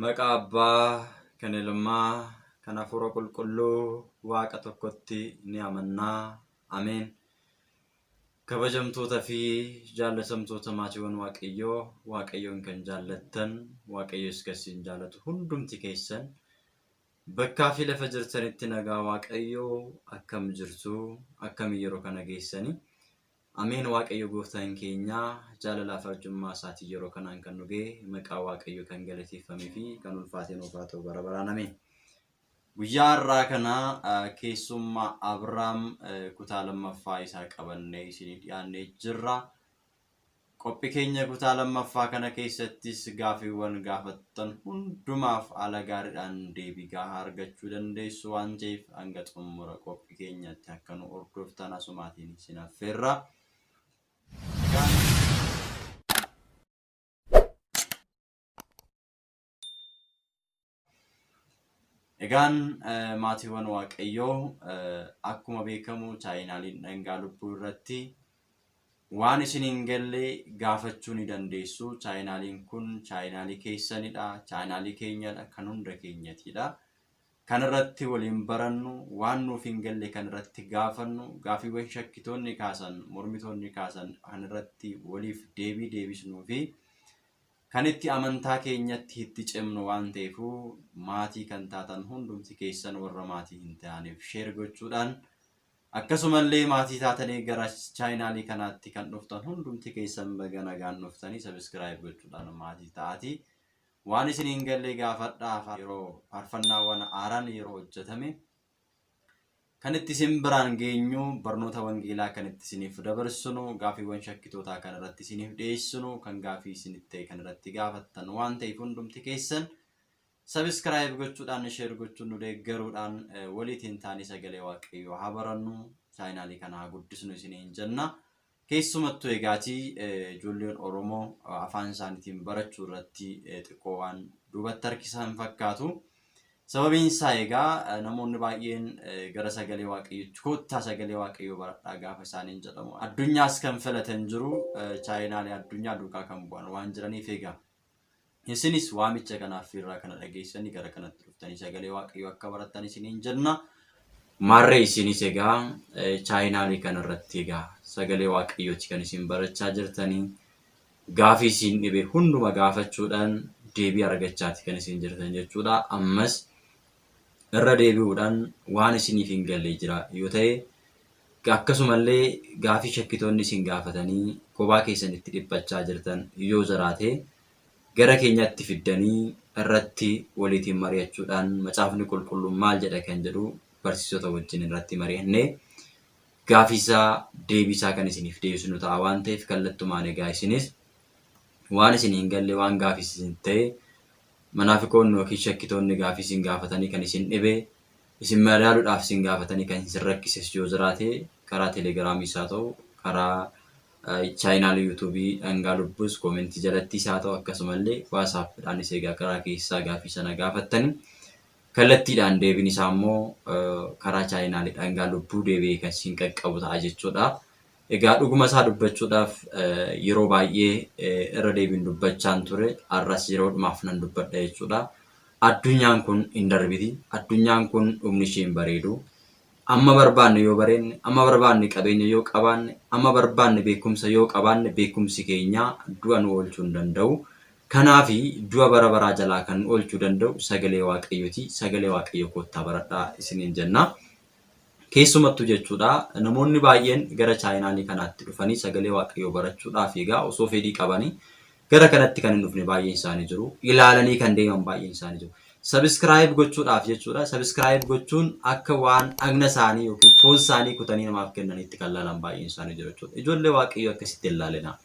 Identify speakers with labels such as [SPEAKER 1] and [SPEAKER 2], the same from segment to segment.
[SPEAKER 1] Maqaa Abbaa, kan Ilmaa, kan Hafuura Qulqulluu Waaqa tokkotti ni amannaa. Ameen. Kabajamtoota fi jaallatamtoota maatiiwwan Waaqayyoo, Waaqayyoon kan jaallattan, Waaqayyos kan isin jaallatu hundumti keessan bakkaa fi lafa jirtanitti nagaa Waaqayyoo akkam jirtu, akkam yeroo kana geessanii? Ameen Waaqayyo gooftaan keenya jaalalaaf arjummaa isaatiin yeroo kanaan kan nu ga'e maqaa Waaqayyo kan galateeffamee fi kan ulfaate nuuf haa ta'u bara baraan ameen. Guyyaa har'aa kana keessummaa Abrahaam kutaa lammaffaa isaa qabannee isinii dhiyaannee jirra. Qophii keenya kutaa lammaffaa kana keessattis gaaffiiwwan gaafattan hundumaaf haala gaariidhaan deebii gahaa argachuu dandeessu waan ta'eef hanga xumura qophii keenyaatti akka nu hordoftan asumaatiin isin affeerra. Egaan maatiiwwan Waaqayyoo akkuma beekamu chaayinaaliin dhangaa lubbuu irratti waan isin hin galle gaafachuu ni dandeessu. Chaayinaaliin kun chaayinaalii keessanidha, chaayinaalii keenyadha, kan hunda keenyatidha. Kan irratti waliin barannu, waan nuuf hin galle kan irratti gaafannu, gaaffiiwwan shakkitoonni kaasan, mormitoonni kaasan kan irratti waliif deebii deebisnuu fi Kan itti amantaa keenyatti itti cimnu waan ta'eefuu maatii kan taatan hundumti keessan warra maatii hin ta'aniif share gochuudhaan akkasumallee maatii taatanii gara chaayinaalii kanaatti kan dhuftan hundumti keessan baga nagaan dhuftanii subscribe gochuudhaan maatii ta'aatii waan isin hin galle gaafadhaa yeroo faarfannaawwan haaraan yeroo hojjetame Kan itti isin biraan geenyu, barnoota wangeelaa kan itti isiniif dabarsinu, gaaffiiwwan shakkitootaa kan irratti isiniif dhiyeessinu, kan gaaffii isinitti ta'e kan irratti gaafattan waan ta'eef hundumti keessan sabiskiraayib gochuudhaan, sheer gochuun nu deeggaruudhaan waliitiin taanee sagalee Waaqayyoo haa barannu, chaayinaalii kana haa guddisnu isiniin jenna. Keessumattuu egaatii ijoolleen Oromoo afaan isaaniitiin barachuu irratti xiqqoo waan duubatti harkisan fakkaatu. Sababiin isaa egaa namoonni baay'een gara sagalee Waaqayyootti koottaa sagalee Waaqayyoo baradhaa gaafa isaaniin jedhamu addunyaas kan filatan jiru chaayinaalee addunyaa duukaa kan bu'an waan jiraniif egaa isinis waamicha kanaaf fiirraa kana dhageessanii gara kanatti dhuftanii sagalee Waaqayyoo akka barattan isiniin jenna. Maarree isinis egaa chaayinaalee kanarratti egaa sagalee Waaqayyooti kan isin barachaa jirtanii gaafii isin dhibe hunduma gaafachuudhaan deebii argachaati kan isin jirtan jechuudha. Ammas irra deebi'uudhaan waan isiniif hin galle jira yoo ta'e akkasumallee gaafii shakkitoonni isin gaafatanii kophaa keessan itti dhiphachaa jirtan yoo jiraate gara keenyatti fiddanii irratti waliitiin mari'achuudhaan macaafni qulqulluun maal jedha kan jedhu barsiisota wajjin irratti mari'annee gaafii isaa deebii isaa kan isiniif deebisnu ta'a waan ta'eef kallattumaan egaa isinis waan isin hin galle waan gaafii isin ta'e manaafiqoonni yookiin shakkitoonni gaafii isin gaafatanii kan isin dhibe isin madaaluudhaaf isin gaafatanii kan isin rakkises yoo jiraate karaa telegiraamiis haa ta'u karaa chaayinaalii yuutuubii dhangaa lubbuus koomentii jalattiis haa ta'u akkasumallee waasaappiidhaanis egaa karaa keessaa gaafii sana gaafattanii Kallattiidhaan deebiin isaa immoo karaa chaayinaalii dhangaa lubbuu deebi'ee kan siin qaqqabu ta'a jechuudha. Egaa dhuguma isaa dubbachuudhaaf yeroo baay'ee irra deebiin dubbachaan ture har'as yeroodhumaaf nan dubbadha jechuudha. Addunyaan kun hin darbiti. Addunyaan kun dhumni ishee hin bareedu. Amma barbaanne yoo bareenne, amma barbaanne qabeenya yoo qabaanne, amma barbaanne beekumsa yoo qabaanne beekumsi keenya du'a nu oolchuu hin danda'u. Kanaafi du'a bara baraa jalaa kan nu oolchuu danda'u sagalee Waaqayyooti. Sagalee Waaqayyoo koottaa baradhaa isiniin jenna. Keessumattuu jechuudha namoonni baay'een gara chaayinaalii kanaatti dhufanii sagalee Waaqayyoo barachuudhaaf egaa osoo fedhii qabanii gara kanatti kan hin dhufne baay'een isaanii jiru. Ilaalanii kan deeman baay'een isaanii jiru. Sabiskiraayib gochuudhaaf jechuudha. Sabiskiraayib gochuun akka waan dhagna isaanii yookiin foon isaanii kutanii namaaf kennaniitti kan laalan baay'een isaanii jiru jechuudha. Ijoollee Waaqayyoo akkasitti hin laalinaa.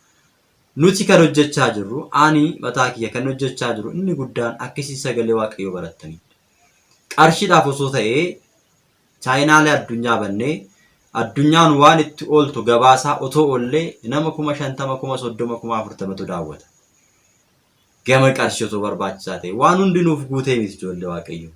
[SPEAKER 1] Nuti kan hojjechaa jirru, ani mataa kiyya kan hojjechaa jiru inni guddaan akka isin sagalee Waaqayyoo barattaniidha. Qarshiidhaaf osoo ta'ee chaayinaalee addunyaa bannee addunyaan waan itti ooltu gabaasaa otoo oollee nama 50,000, 30,000, 40,000tu daawwata. Gama qarshii osoo barbaachisaa ta'e waan hundi nuuf guutee miti ijoollee Waaqayyoo.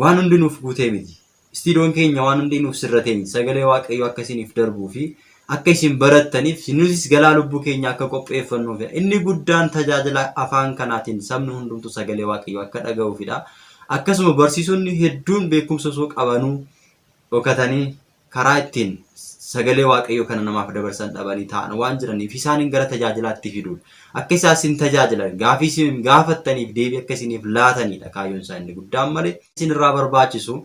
[SPEAKER 1] Waan hundi nuuf guutee miti. Istiidoon keenya waan hundi nuuf sirratee miti. Sagalee Waaqayyoo akka isiniif darbuu fi Akka isin barattaniif nutis galaa lubbuu keenya akka qopheeffannuufidha. Inni guddaan tajaajila afaan kanaatiin sabni hundumtuu sagalee Waaqayyoo akka dhaga'uufidha. Akkasuma barsiisonni hedduun beekumsa osoo qabanuu dhokatanii karaa ittiin sagalee Waaqayyoo kana namaaf dabarsan dhabanii taa'an waan jiraniif isaaniin gara tajaajilaatti fiduudha. Akka isaan isin tajaajilan gaafii isin gaafattaniif deebii akka isiniif laatanidha kaayyoon isaa inni guddaan malee. Isin irraa barbaachisu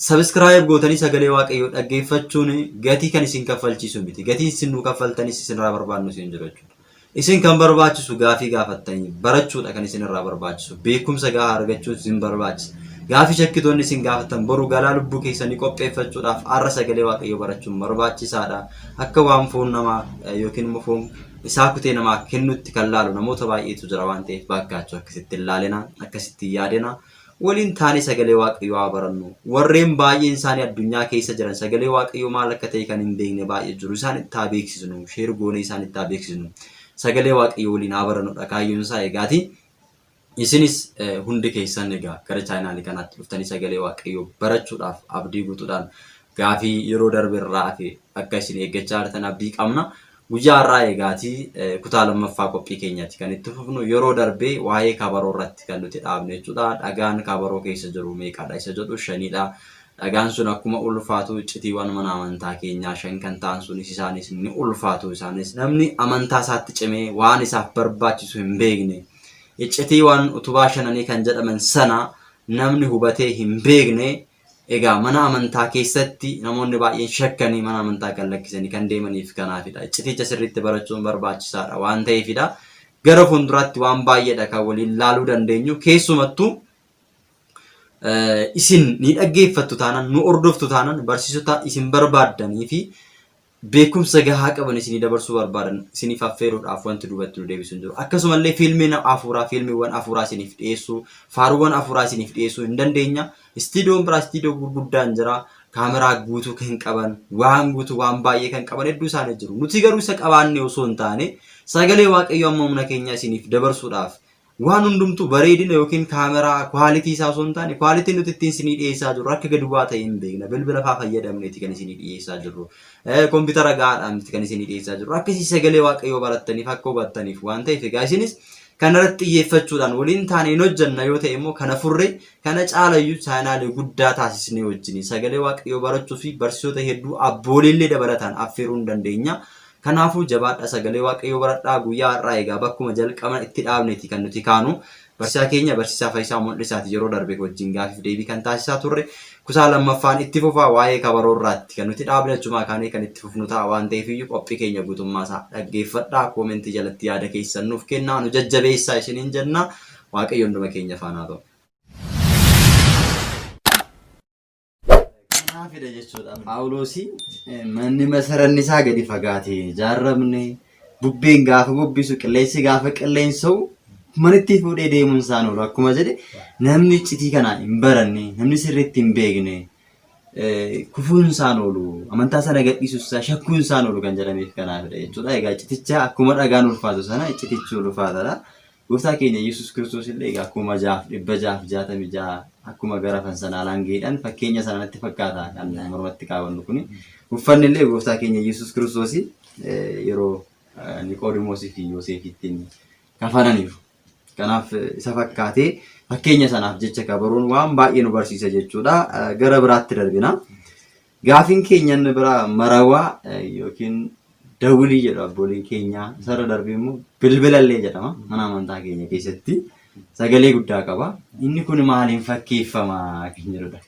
[SPEAKER 1] Subscribe gootanii sagalee Waaqayyoo dhaggeeffachuun gatii kan isin kaffalchiisu miti. Gatii isin nu kaffaltanis isin irraa barbaadnu isin jiru jechuudha. Isin kan barbaachisu gaafii gaafattanii barachuudha kan isin irraa barbaachisu. Beekumsa gahaa argachuun isin barbaachisa. Gaafii shakkitoonni isin gaafatan boru galaa lubbuu keessanii qopheeffachuudhaaf har'a sagalee Waaqayyoo barachuun barbaachisaadha. Akka waan foon namaa yookiin immoo foon isaa kutee namaa kennutti kan laalu namoota baay'eetu jira waan ta'eef baakkaachuu akkasitti hin laalina, akkasitti hin yaadina. Waliin taanee sagalee Waaqayyoo haa barannu. Warreen baay'een isaanii addunyaa keessa jiran sagalee Waaqayyoo maal akka ta'e kan hin beekne baay'ee jiru. Isaan itti haa beeksisnu. Sheer goonee isaan itti haa beeksisnu. Sagalee Waaqayyoo waliin haa barannudha kaayyoon isaa egaati. Isinis hundi keessan egaa gara chaayinaalii kanaatti dhuftanii sagalee Waaqayyoo barachuudhaaf abdii guutuudhaan gaafii yeroo darbe irraa hafe akka isin eeggachaa jirtan abdii qabna. Guyyaa har'aa eegaati kutaa lammaffaa qophii keenyati kan itti fufnu yeroo darbe waa'ee kabaroo irratti kan nuti dhaabne jechuudha. Dhagaan kabaroo keessa jiru meeqadha isa jedhu shanidha. Dhagaan sun akkuma ulfaatu iccitiiwwan mana amantaa keenyaa shan kan ta'an sunis isaanis ni ulfaatu isaanis namni amantaa isaatti cimee waan isaaf barbaachisu hin beekne iccitiiwwan utubaa shananii kan jedhaman sana namni hubatee hin beekne Egaa mana amantaa keessatti namoonni baay'een shakkanii mana amantaa kan lakkisanii kan deemaniif kanaafidha. Icciticha sirriitti barachuun barbaachisaadha waan ta'eefidha. Gara fuulduraatti waan baay'eedha kan waliin laaluu dandeenyu. Keessumattuu isin ni dhaggeeffattu taanaan, nu hordoftu taanaan barsiisota isin barbaaddanii fi beekumsa gahaa qaban isinii dabarsuu barbaadan isiniif affeeruudhaaf wanti duubatti nu deebisu hin jiru. Akkasumallee fiilmiin hafuuraa, fiilmiiwwan hafuuraa isiniif dhiyeessuu, faaruuwwan hafuuraa isiniif dhiyeessuu hin dandeenya. Istiidiyoon biraa istiidiyoo gurguddaan jira. Kaameraa guutuu kan qaban, waan guutuu waan baay'ee kan qaban hedduu isaanii jiru. Nuti garuu isa qabaanne osoo hin taane sagalee Waaqayyoo amma humna keenya isiniif dabarsuudhaaf Waan hundumtuu bareedina yookiin kaameraa kwaalitii isaa osoo hin taane kwaalitiin nuti ittiin isinii dhiyeessaa jirru akka gadi bu'aa ta'e hin beekna. Bilbila faa fayyadamneeti kan isinii dhiyeessaa jirru. Kompiitara gahaadhaan miti kan isinii dhiyeessaa jirru. Akka isin sagalee Waaqayyoo barattaniif akka hubattaniif waan ta'eef egaa isinis kanarratti xiyyeeffachuudhaan waliin taane hin hojjenna yoo ta'e immoo kana furree kana caalayyuu chaanaalee guddaa taasisnee wajjin sagalee Waaqayyoo barachuu fi barsiisota hedduu abbooliillee dabalataan affeeruu hin dandeenya. Kanaafuu jabaadhaa sagalee Waaqayyoo baradhaa guyyaa har'aa egaa bakkuma jalqabna itti dhaabneeti kan nuti kaanu. Barsiisaa keenya Barsiisaa Fayisaa Mul'isaati yeroo darbe wajjin gaafiif deebii kan taasisaa turre. Kutaa lammaffaan itti fufaa waa'ee kabaroo irraatti kan nuti dhaabne achumaa kaanee kan itti fufnu ta'a waan ta'eef iyyuu qophii keenya guutummaa isaa dhaggeeffadhaa koomentii jalatti yaada keessan nuuf kennaa nu jajjabeessaa isiniin jenna Waaqayyo hunduma keenya faana haa ta'u. Kanaafidha jechuudha. Phaawulosi manni masaranni isaa gadi fagaate ijaarramne bubbeen gaafa bubbisu qilleensi gaafa qilleensa'u manitti fuudhee deemuun isaan oolu akkuma jedhe namni iccitii kana hin baranne namni sirriitti hin beekne kufuun isaan oolu amantaa sana gadhiisuus isaa shakkuun isaan oolu kan jedhameef kanaafidha jechuudha. Egaa icciticha akkuma dhagaan ulfaatu sana iccitichi ulfaataadha. Gooftaa keenya Yesuus Kiristoos illee egaa 6666 akkuma garafan sana alangeedhaan fakkeenya sana natti fakkaata kan mormatti kaawwannu kuni. Uffanni illee gooftaa keenya Yesuus Kiristoos yeroo Niqoodimoosii fi Yooseefittiin kafananiiru. Kanaaf isa fakkaatee fakkeenya sanaaf jecha kabaruun waan baay'ee nu barsiisa jechuudha. Gara biraatti darbina. Gaafiin keenya inni biraa marawaa yookiin dawulii jedhu abbooliin keenya isarra darbee immoo bilbilallee jedhama mana amantaa keenya keessatti sagalee guddaa qaba. Inni kun maaliin fakkeeffama kan jedhudha.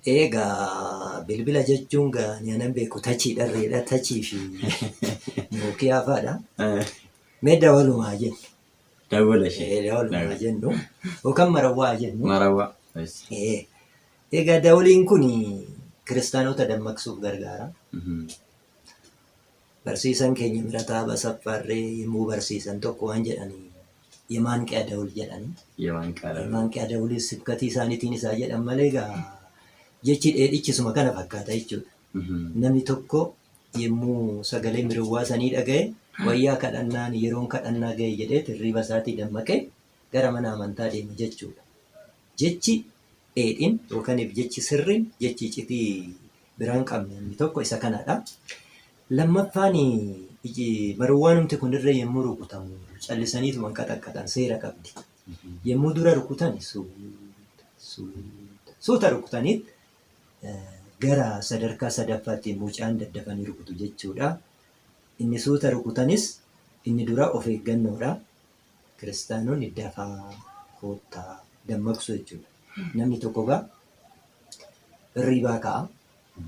[SPEAKER 2] Egaa bilbila jechuun gaa ani anan beeku tachii dharreedha tachii fi nookiyaa fa'aadha. Mee dawalumaa jennu.
[SPEAKER 1] Dawwala ishee.
[SPEAKER 2] Dawalumaa jennu yookaan marawwaa jennu.
[SPEAKER 1] Marawwaa.
[SPEAKER 2] Egaa dawuliin kun kiristaanota dammaqsuuf gargaara. Barsiisan keenya Mirataa Asaffaarree yommuu barsiisan tokko waan jedhani የማንቂያ ደውል jedhani.
[SPEAKER 1] የማንቂያ ደውል.
[SPEAKER 2] የማንቂያ ደውlis sibkatii isaaniitiin isaa jedhan malee egaa jechi dheedhichisuma kana fakkaata jechuudha. Namni tokko yommuu sagalee mirowwaa sanii dhaga'e wayyaa kadhannaan yeroon kadhannaa ga'e jedhee hirriiba isaatii dammaqee gara mana amantaa deema jechuudha. Jechi dheedhin yookaan jechi sirriin jechi icitii biraa hin qabne inni tokko isa kanadha. Lammaffaan marowwaanumti kunirra yommuu rukutamu callisaniituma qaxaqqaxan seera qabdi. Yommuu dura rukutan suuta suuta suuta rukutaniit gara sadarkaa sadaffaatti yommuu ce'an daddafanii rukutu jechuudha. Inni suuta rukutanis inni duraa of eeggannoodha. Kiristaanonni dafaa koottaa dammaqsuu jechuudha. Namni tokko egaa hirriibaa ka'a.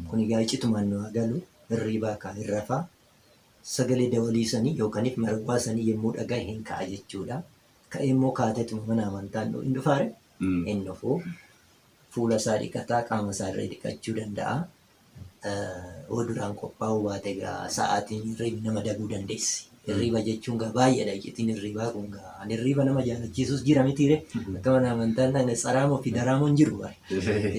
[SPEAKER 2] Kun egaa icitumaan nu haa galu. Hirriibaa ka'a, hin rafaa. Sagalee dawalii sanii yookaaniif marawwaa sanii yommuu dhaga'e hin ka'a jechuudha. Ka'ee immoo kaateetuma mana amantaa hin dhufaare? Hin dhufu. Fuula isaa dhiqataa, qaama isaa irra dhiqachuu danda'a. Yoo duraan qophaa'uu baate egaa sa'aatiin hirriibni nama daguu dandeessi. Hirriiba jechuun gaa baay'eedha iccitiin hirriibaa kun gaa. An hirriiba nama jaalachiisus jira mitiire. Akka mana amantaan dhaqne tsaraamoo fi daraamoon jiru bare.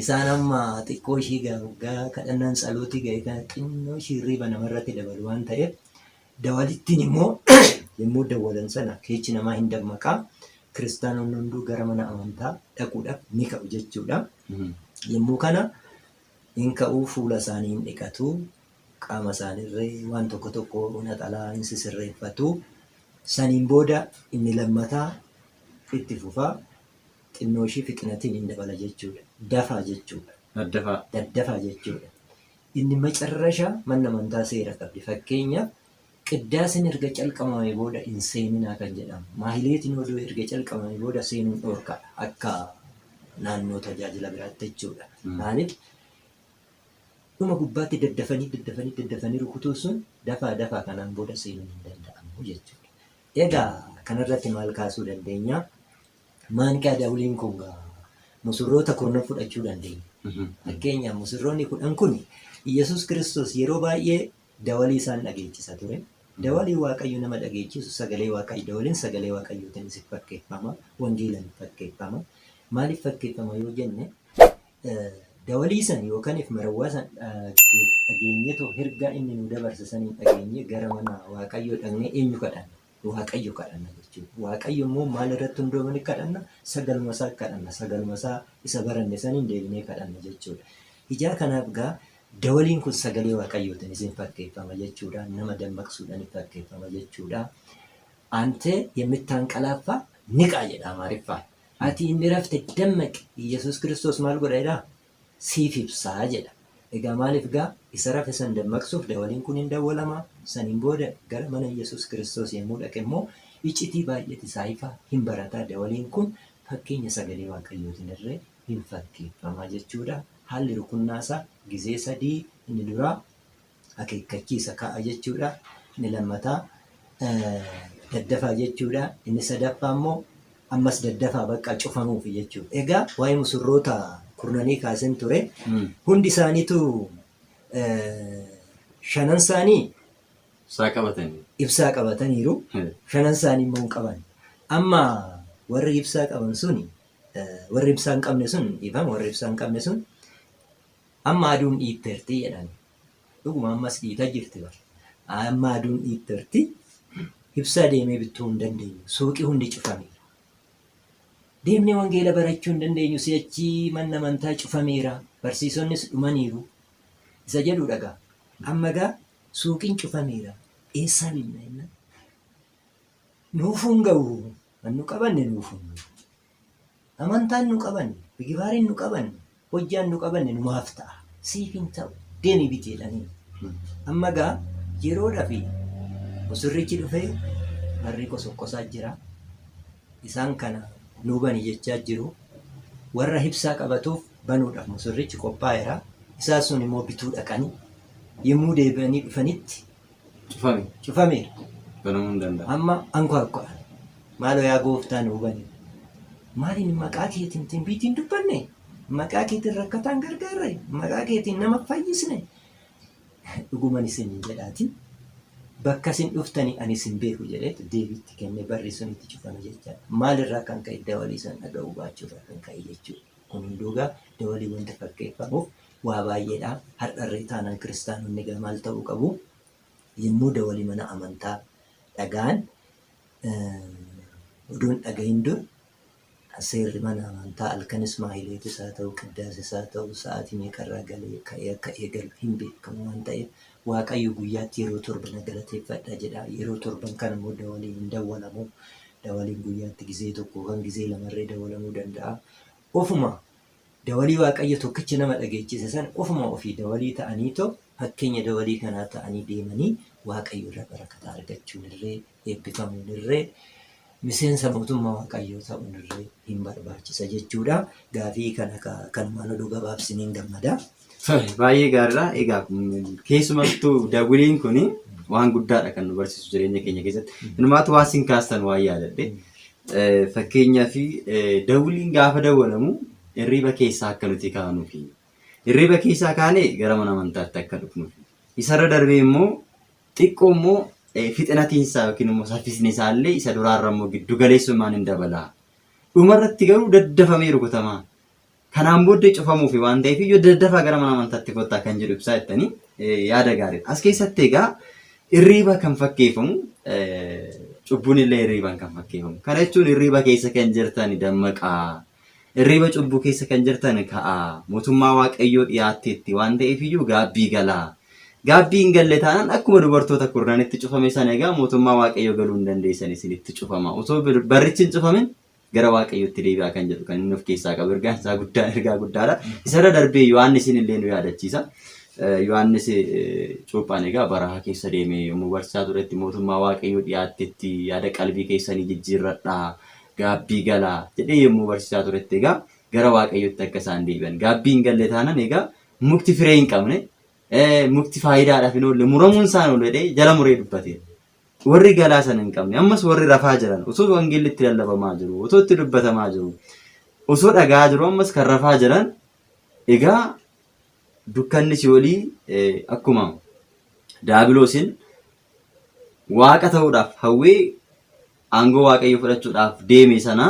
[SPEAKER 2] Isaan amma xiqqoo ishii gaa waggaa kadhannaan tsalootii ga'e kana xinnoo ishii hirriiba namarratti dabalu waan ta'eef dawalittiin immoo yommuu dawwalan sana keechi namaa hin dammaqaa. Kiristaanonni hunduu gara mana amantaa dhaquudhaaf ni ka'u jechuudha. Yommuu kana hin ka'u, fuula isaanii hin dhiqatu, qaama isaaniirree waan tokko tokko naxalaa hin sisirreeffatu. Saniin booda inni lammataa itti fufa, xinnoo ishii fixinatiin hin dabala jechuudha. Dafaa jechuudha.
[SPEAKER 1] Daddafaa.
[SPEAKER 2] Daddafaa jechuudha. Inni macarrashaa manni amantaa seera qabdi. Fakkeenyaaf qiddaaseen erga calqabamee booda hin seeninaa kan jedhamu. Maahileetiin oduu erga calqabamee booda seenuun dhorkaadha. Akka naannoo tajaajila biraatti jechuudha. Maaliif? Dhuma gubbaatti daddafanii daddafanii daddafanii rukutuun sun dafaa dafaa kanaan booda seenuun hin danda'amu jechuudha. Egaa kanarratti maal kaasuu dandeenya? Maanqaa dawliin kun gaa musurroota kurnan fudhachuu dandeenya. Fakkeenyaaf musurroonni 10 kun Iyyasuus Kiristoos yeroo baay'ee dawalii isaan dhageechisa ture. Dawalii Waaqayyo nama dhageechisu sagalee Waaqayyo dawaliin sagalee Waaqayyootiinis fakkeeffama, wangeelaan fakkeeffama. Maaliif fakkeeffama yoo jenne dawalii san yookaan marawwaa san dhageenyetoo hergaa inni nu dabarse saniin dhageenye gara mana Waaqayyoo dhaqnee eenyu kadhanna? Waaqayyo kadhanna jechuudha. Waaqayyo immoo maal irratti hundoofne kadhanna? Sagaluma isaa kadhanna. Sagaluma isaa isa baranne saniin deebinee kadhanna jechuudha. Ijaa kanaaf gaa dawaliin kun sagalee Waaqayyootiin isin fakkeeffama jechuudha. Nama dammaqsuudhaan fakkeeffama jechuudha. Ante የምታንቀላፋ ንቃ jedha Amaariffaan. Ati inni rafte dammaqi. Iyyasuus Kiristoos maal godha jedhaa? Siif ibsaa jedha. Egaa maaliif gaa isa rafe san dammaqsuuf dawaliin kun hin dawwalama. Saniin booda gara mana Iyyasuus Kiristoos yommuu dhaqe immoo iccitii baay'eet isaa ifa hin barataa. Dawaliin kun fakkeenya sagalee Waaqayyootiin irree hin fakkeeffamaa jechuudha. Haalli rukunnaa isaa gizee sadii inni duraa akeekkachiisa ka'a jechuudha. Inni lammataa daddafaa jechuudha. Inni sadaffaa immoo ammas daddafaa bakka cufamuufi jechuudha. Egaa waa'ee musurroota kurnanii kaasen ture. Hundi isaaniitu shanan isaanii
[SPEAKER 1] Ibsaa qabatanii.
[SPEAKER 2] Ibsaa qabataniiru. Shanan isaanii immoo hin qaban. Amma warri ibsaa qaban suni warri ibsaa hin qabne sun dhiifama warri ibsaa hin qabne sun amma aduun dhiitteerti jedhan. Dhuguma ammas dhiitaa jirti bara. Amma aduun dhiitteerti ibsaa deemee bittuu hin dandeenyu. Suuqii hundi cufameera. Deemnee wangeela barachuu hin dandeenyu si'achi manni amantaa cufameera. Barsiisonnis dhumaniiru. Isa jedhu dhagaa. Amma gaa suuqiin cufameera. Eessaa binna jennaan? Nuufuu hin ga'u. Kan nu qabanne nuufuu hin ga'u. Amantaan nu qabanne, migibaariin nu qabanne, hojjaan nu qabanne numaaf ta'a. Siif hin ta'u. Deemi biti jedhanii. Amma gaa yeroodhaa fi musirrichi dhufee barri qosokkosaa jira. Isaan kana nuu bani jechaa jiru. Warra ibsaa qabatuuf banuudhaaf musirrichi qophaa'eera. Isaan sun immoo bituu dhaqanii yommuu deebi'anii dhufanitti
[SPEAKER 1] Cufame.
[SPEAKER 2] Cufameera.
[SPEAKER 1] Banamuu hin danda'u.
[SPEAKER 2] Amma ankwaakwa'an. Maaloo yaa gooftaa nuu bani. Maaliin maqaa keetiin tinbiitiin dubbanne? Maqaa keetiin rakkataan gargaarre? Maqaa keetiin nama fayyisne? Dhuguman isiniin jedhaati. Bakka isin dhuftanii ani isin beeku jedheetu deebiitti kennee barri sun itti cufame jechaadha. Maalirraa kan ka'e dawalii san dhaga'uu baachuurraa kan ka'e jechuudha. Kun hunduu egaa dawalii wanta fakkeeffamuuf waa baay'eedha. Har'arree taanaan kiristaanonni egaa maal ta'uu qabu? Yommuu dawalii mana amantaa dhaga'an odoo hin dhagahin dura seerri mana amantaa halkanis maahileetis haa ta'u qiddaasis haa ta'u sa'aatii meeqarraa galee ka'ee akka eegalu hin beekamu waan ta'eef Waaqayyo guyyaatti yeroo torba na galateeffadha jedha. Yeroo torban kana immoo dawaliin hin dawwalamu. Dawaliin guyyaatti gizee tokko yookaan gizee lamarree dawalamuu danda'a. Ofuma dawalii Waaqayyo tokkicha nama dhageechise sana ofuma ofii dawalii ta'aniitoo fakkeenya dawalii kanaa ta'anii deemanii Waaqayyo irra barakata argachuun irree eebbifamuun irree miseensa mootummaa Waaqayyoo ta'uun irree hin barbaachisa jechuudha. Gaafii kana kanumaan oduu gabaabsiniin gammada.
[SPEAKER 1] Baay'ee gaariidha. Egaa keessumattuu dawwiliin kun waan guddaadha kan nu barsiisu jireenya keenya keessatti. Inumaatu waan sin kaastan waan yaadadhe. Fakkeenyaaf dawwiliin gaafa dawwalamu hirriba keessaa akka nuti kaanuufi. Hirriba keessaa kaanee gara mana amantaatti akka dhufnuufi. Isarra darbee immoo xiqqoo immoo fixinatiinsaa yookiin immoo saffisni isaallee isa duraarra immoo giddu galeessummaan hin dabala. Dhumarratti garuu daddafamee rukutama. Kanaan booddee cufamuufi waan ta'eef iyyuu daddafaa gara mana amantaatti kottaa kan jedhu ibsaa jettanii yaada gaariidha. As keessatti egaa hirriiba kan fakkeeffamu cubbuun illee hirriibaan kan fakkeeffamu. Kana jechuun hirriiba keessa kan jirtan dammaqaa. Hirriiba cubbuu keessa kan jirtan ka'aa. Mootummaa Waaqayyoo dhiyaatteetti waan ta'eef iyyuu gaabbii galaa. Gaabbii hin galle taanaan akkuma dubartoota kurnanitti cufame sana egaa mootummaa Waaqayyoo galuu hin dandeessan isinitti cufama. Osoo barrichi hin cufamin gara Waaqayyootti deebi'aa kan jedhu kan inni of keessaa qabu ergaan isaa guddaa ergaa guddaadha. Isarra darbee Yohaannisiin illee nu yaadachiisa. Yohaannis cuuphaan egaa baraha keessa deemee yommuu barsiisaa turetti mootummaa Waaqayyoo dhiyaattetti yaada qalbii keessanii jijjiirradhaa gaabbii galaa jedhee yommuu barsiisaa turetti egaa gara Waaqayyootti akka isaan deebi'an. Gaabbii hin galle taanan egaa mukti firee hin qabne mukti faayidaadhaaf hin oolle muramuun isaan oolu jedhee jala muree dubbateera. Warri galaa sana hin qabne ammas warri rafaa jiran osoo wangeelli itti lallabamaa jiru osoo itti dubbatamaa jiru osoo dhaga'aa jiru ammas kan rafaa jiran egaa dukkanni si'oolii akkuma daabiloosiin waaqa ta'uudhaaf hawwee aangoo waaqayyo fudhachuudhaaf deeme sana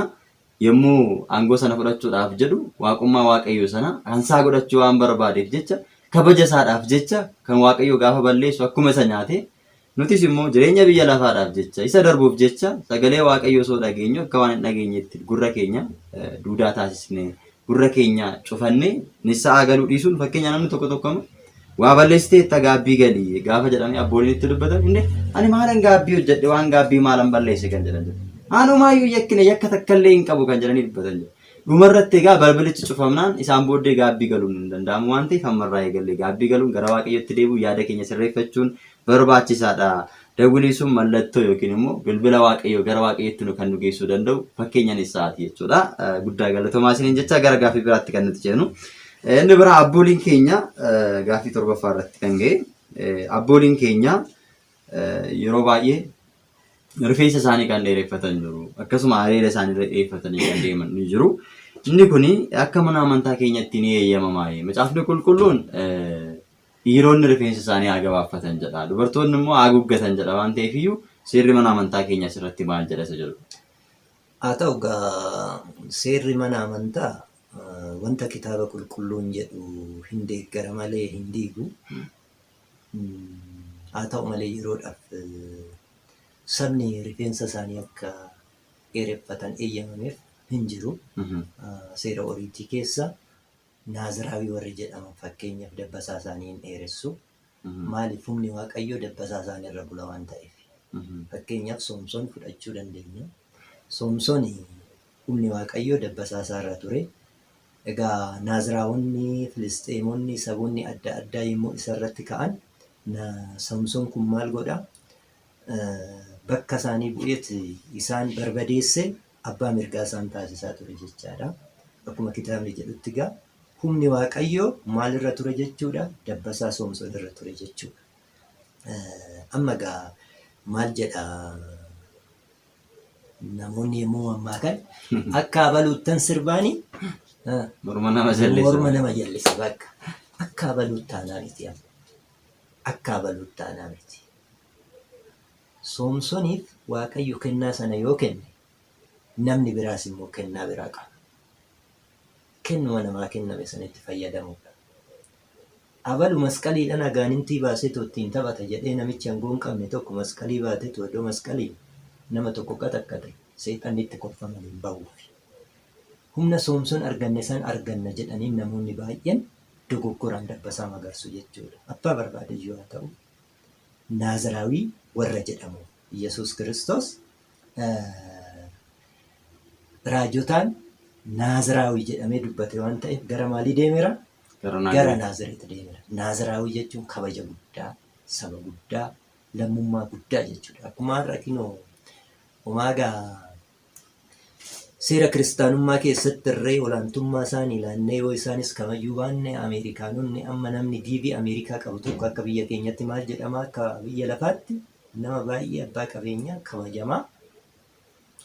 [SPEAKER 1] yommuu aangoo sana fudhachuudhaaf jedhu waaqummaa waaqayyoo sana kan isaa godhachuu waan barbaadeef jecha kabaja isaadhaaf jecha kan waaqayyo gaafa balleessu akkuma isa nyaate nutis immoo jireenya biyya lafaadhaaf jecha isa darbuuf jecha sagalee waaqayyoo osoo dhageenyu akka waan hin dhageenyetti gurra keenya duudaa taasisne gurra keenya cufanne nissa'aa galuu dhiisuun fakkeenya namni tokko tokko amma waa balleessitee itti gaabbii galii gaafa jedhamee abbooliin itti dubbatan inni ani maalan gaabbii hojjedhe waan gaabbii maalan balleesse kan jedhan jiru. Anumaayyuu yakkine yakka takka illee hin qabu kan jedhanii dubbatan jiru. Dhumarratti egaa balbalichi cufamnaan isaan booddee gaabbii galuun hin danda'amu waan ta'eef ammarraa eegallee gaabbii galuun gara waaqayyootti deebi'u yaada keenya sirreeffachuun barbaachisaadha. Dawwiliin sun mallattoo yookiin immoo bilbila Waaqayyoo gara Waaqayyootti nu kan nu geessuu danda'u fakkeenyaan isaati jechuudha. Guddaa galatoomaa isiniin jecha gara gaaffii biraatti kan nuti ceenu. Inni biraa abbooliin keenya gaaffii torbaffaa irratti kan ga'e abbooliin keenya yeroo baay'ee rifeensa isaanii kan dheereffatan jiru. Akkasuma areeda isaanii irra dheereffatanii kan deeman ni jiru. Inni kun akka mana amantaa keenyatti ni eeyyamamaa. Macaafni qulqulluun Dhiironni rifeensa isaanii haa gabaaffatan jedha. Dubartoonni immoo haa haguuggatan jedha waan ta'eef iyyuu seerri mana amantaa keenya asirratti maal jedha isa jedhu.
[SPEAKER 2] Haa ta'u egaa seerri mana amantaa wanta kitaaba qulqulluun jedhu hin deeggara malee hin diigu. Haa ta'u malee yeroodhaaf sabni rifeensa isaanii akka dheereffatan eeyyamameef hin jiru. Seera oriitii keessa Naaziraawii warri jedhaman fakkeenyaaf dabbasaa isaanii hin dheeressu. Maaliif humni Waaqayyoo dabbasaa isaanii irra bula waan ta'eef. Fakkeenyaaf Soomsoon fudhachuu dandeenya. Soomsoon humni Waaqayyoo dabbasaa isaa irra ture. Egaa Naaziraawonni, Filisxeemonni, saboonni adda addaa yommuu isa irratti ka'an Soomsoon kun maal godha? Bakka isaanii bu'eet isaan barbadeesse abbaa mirgaa isaan taasisaa ture jechaadha. Akkuma kitaabni jedhutti egaa humni Waaqayyoo maalirra ture jechuudha? Dabbasaa Soomsoon irra ture jechuudha. Amma egaa maal jedha namoonni yommuu mammaakan akka abaluuttan sirbaani
[SPEAKER 1] Morma nama jallisa.
[SPEAKER 2] Morma nama jallisa bakka akka abaluuttaanaa miti amma. Akka abaluuttaanaa miti. Soomsoniif Waaqayyo kennaa sana yoo kenne, namni biraas immoo kennaa biraa qaba. Kennuma namaa kenname sanitti fayyadamuudha. Abalu masqaliidhaan agaanintii baaseetoo ittiin taphata jedhee namichi angoo hin qabne tokko masqalii baateetoo iddoo masqaliin nama tokko qaxaqqaxe seexanni itti kolfa malee hin bahuufi. Humna Soomson arganne san arganna jedhanii namoonni baay'een dogoggoraan dabbasaa magarsu jechuudha. Abbaa barbaade iyyuu haa ta'u. Naaziraawii warra jedhamu. Yesuus Kiristoos raajotaan Naaziraawii jedhamee dubbate waan ta'eef gara maalii deemeera? Gara Naazireet deemeera. Naaziraawii jechuun kabaja guddaa, saba guddaa, lammummaa guddaa jechuudha. Akkuma har'a kinoo homaa gaa seera kiristaanummaa keessatti irree olaantummaa isaanii ilaannee yoo isaanis kabajuu baanne Ameerikaanonni amma namni DV Ameerikaa qabu tokko akka biyya keenyatti maal jedhama akka biyya lafaatti nama baay'ee abbaa qabeenyaa kabajamaa